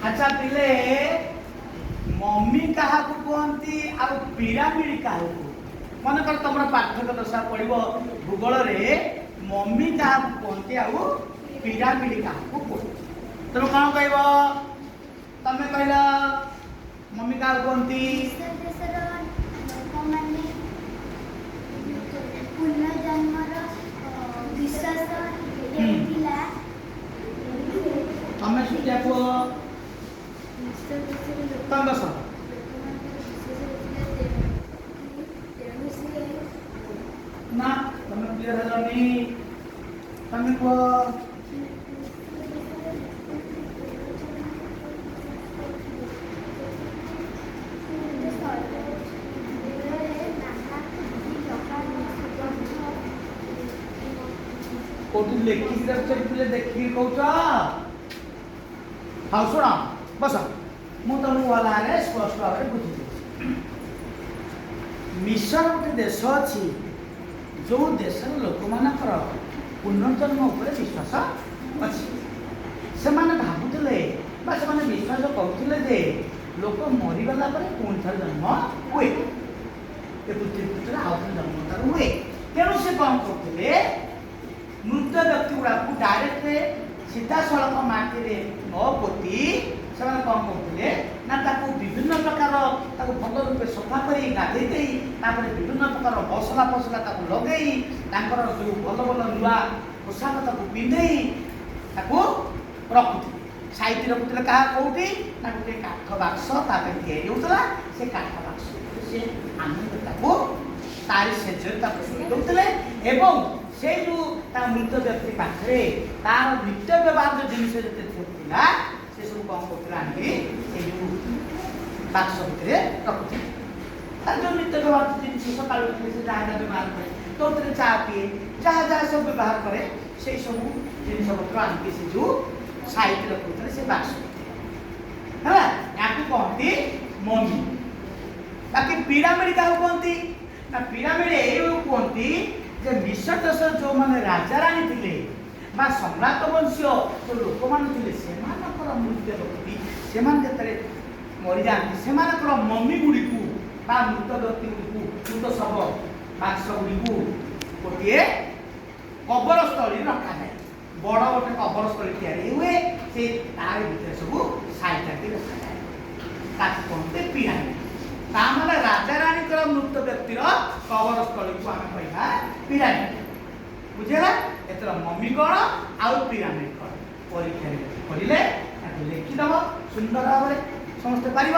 ଆଚ୍ଛା ପିଲେ, ମମି କାହାକୁ କୁହନ୍ତି ଆଉ ପିରାମିଡ କାହାକୁ କୁହନ୍ତି? ମନେକର ତମର ପାଠ୍ୟକ ଦଶା ପଡ଼ିବ ଭୂଗୋଳରେ, ମମି କାହାକୁ କୁହନ୍ତି ଆଉ ପିରାମିଡ କାହାକୁ କୁହନ୍ତି, ତମେ କ'ଣ କହିବ? ତମେ କହିଲ, ମମି କାହାକୁ କୁହନ୍ତି? ମିଶର ଦେଶର ଲୋକମାନେ ପୁନର୍ଜନ୍ମର ବିଶ୍ୱାସ ହେଉଥିଲା। ତମେ ସୁଜିଆ କୁହ। ମିଶର ଦେଶର ତମେ ବସ। ଲୋକମାନଙ୍କର ବିଶ୍ୱାସ ହେଉଥିଲା କି ତେଣୁ ସେ ନା, ତମେ କ୍ଲିୟର ହେଲନି। ତମେ କୁହ। ମିଶର ଦେଶର ଲୋକମାନେ ପୁନର୍ଜନ୍ମ ଉପରେ ବିଶ୍ୱାସ କରୁଥିଲେ। ସେଥିପାଇଁ ସେ ନିଜ ଶରୀରରେ ନାନା ପ୍ରକାର ସୁଗନ୍ଧ କୋଉଠି ଲେଖିକି ରଖିଛ ପିଲେ, ଦେଖିକି କହୁଛ? ହଉ ଶୁଣ, ବସ। ମୁଁ ତମକୁ ଭଲ ଭାବରେ, ସ୍ପଷ୍ଟ ଭାବରେ ବୁଝିଦେଉଛି। ମିଶର ଗୋଟେ ଦେଶ ଅଛି, ଯୋଉ ଦେଶର ଲୋକମାନଙ୍କର ପୁନର୍ଜନ୍ମ ଉପରେ ବିଶ୍ୱାସ ଅଛି। ସେମାନେ ଭାବୁଥିଲେ ବା ସେମାନେ ବିଶ୍ୱାସ କରୁଥିଲେ ଯେ ଲୋକ ମରିଗଲା ପରେ ପୁଣି ଥରେ ଜନ୍ମ ହୁଏ, ଏ ପୃଥିବୀ ପୃଷ୍ଠରେ ଆଉ ଥରେ ଜନ୍ମ ତାର ହୁଏ। ତେଣୁ ସେ କ'ଣ କରୁଥିଲେ? ମୃତ ବ୍ୟକ୍ତି ଗୁଡ଼ାକୁ ଡାଇରେକ୍ଟ ସିଧାସଳଖ ମାଟିରେ ନ ପୋତି ସେମାନେ କ'ଣ କରୁଥିଲେ ନା, ତାକୁ ବିଭିନ୍ନ ପ୍ରକାର, ତାକୁ ଭଲ ରୂପେ ସଫା କରି ଗାଧେଇ ଦେଇ, ତାପରେ ବିଭିନ୍ନ ପ୍ରକାର ମସଲା ଫସଲା ତାକୁ ଲଗେଇ, ତାଙ୍କର ଯେଉଁ ଭଲ ଭଲ ନୂଆ ପୋଷାକ ତାକୁ ପିନ୍ଧେଇ ତାକୁ ରଖୁଥିଲେ, ସାଇତି ରଖୁଥିଲେ। କାହା କୋଉଠି ନା ଗୋଟେ କାଠ ବାକ୍ସ ତା ପାଇଁ ତିଆରି ହେଉଥିଲା। ସେ କାଠ ବାକ୍ସ ଭିତରେ ସେ ଆନନ୍ଦ ତାକୁ ତାରି ଶେଯରେ ତାକୁ ଶୋଇ ଦେଉଥିଲେ ଏବଂ ସେଇ ଯେଉଁ ତା ମୃତ ବ୍ୟକ୍ତି ପାଖରେ ତାର ନିତ୍ୟ ବ୍ୟବହାର୍ଯ୍ୟ ଜିନିଷ ଯେତେ ସବୁ ଥିଲା, ସେ ସବୁ କ'ଣ କରୁଥିଲେ? ଆଣିକି ସେଇ ଯେଉଁ ବାକ୍ସ ଭିତରେ ରଖୁଥିଲେ। ତାର ଯେଉଁ ନିତ୍ୟ ବ୍ୟବହାର୍ଯ୍ୟ ଜିନିଷ, ସକାଳୁ ଉଠିଲେ ସେ ଯାହା ଯାହା ବ୍ୟବହାର କରେ, ଯୋଉଥିରେ ଚା ପିଏ, ଯାହା ଯାହା ସବୁ ବ୍ୟବହାର କରେ, ସେଇ ସବୁ ଜିନିଷପତ୍ର ଆଣିକି ସେ ଯେଉଁ ସାଇତି ରଖୁଥିଲେ ସେ ବାକ୍ସ ଭିତରେ। ହେଲା, ୟାକୁ କହନ୍ତି ମମି। ବାକି ପିରାମିଡ କାହାକୁ କୁହନ୍ତି ନା, ପିରାମିଡ ଏଇ କୁହନ୍ତି ଯେ ମିଶର ଦେଶର ଯେଉଁମାନେ ରାଜାରାଣୀ ଥିଲେ ବା ସମ୍ରାଟ ବଂଶୀୟ ଯେଉଁ ଲୋକମାନେ ଥିଲେ, ସେମାନଙ୍କର ମୃତ ବ୍ୟକ୍ତି, ସେମାନେ ଯେତେବେଳେ ମରିଯାଆନ୍ତି, ସେମାନଙ୍କର ମମି ଗୁଡ଼ିକୁ ବା ମୃତ ବ୍ୟକ୍ତି ଗୁଡ଼ିକୁ, ମୃତ ଶବ ବାକ୍ସ ଗୁଡ଼ିକୁ ଗୋଟିଏ କବରସ୍ଥଳୀରେ ରଖାଯାଏ। ବଡ଼ ଗୋଟେ କବରସ୍ଥଳୀ ତିଆରି ହୁଏ, ସେ ତାରି ଭିତରେ ସବୁ ସାଇତାକି ରଖାଯାଏ। ତାକୁ କୁହନ୍ତି ପିରାମିଡ। ତା ମାନେ ରାଜାରାଣୀଙ୍କର ମୃତ ବ୍ୟକ୍ତିର କବରସ୍ଥଳୀକୁ ଆମେ କହିବା ପିରାମିଡ। ବୁଝିହେଲା? ଏଥର ମମି କ'ଣ ଆଉ ପିରାମିଡ କ'ଣ ପରୀକ୍ଷାରେ ପଡ଼ିଲେ ତାକୁ ଲେଖିଦବ ସୁନ୍ଦର ଭାବରେ। ସମସ୍ତେ ପାରିବ?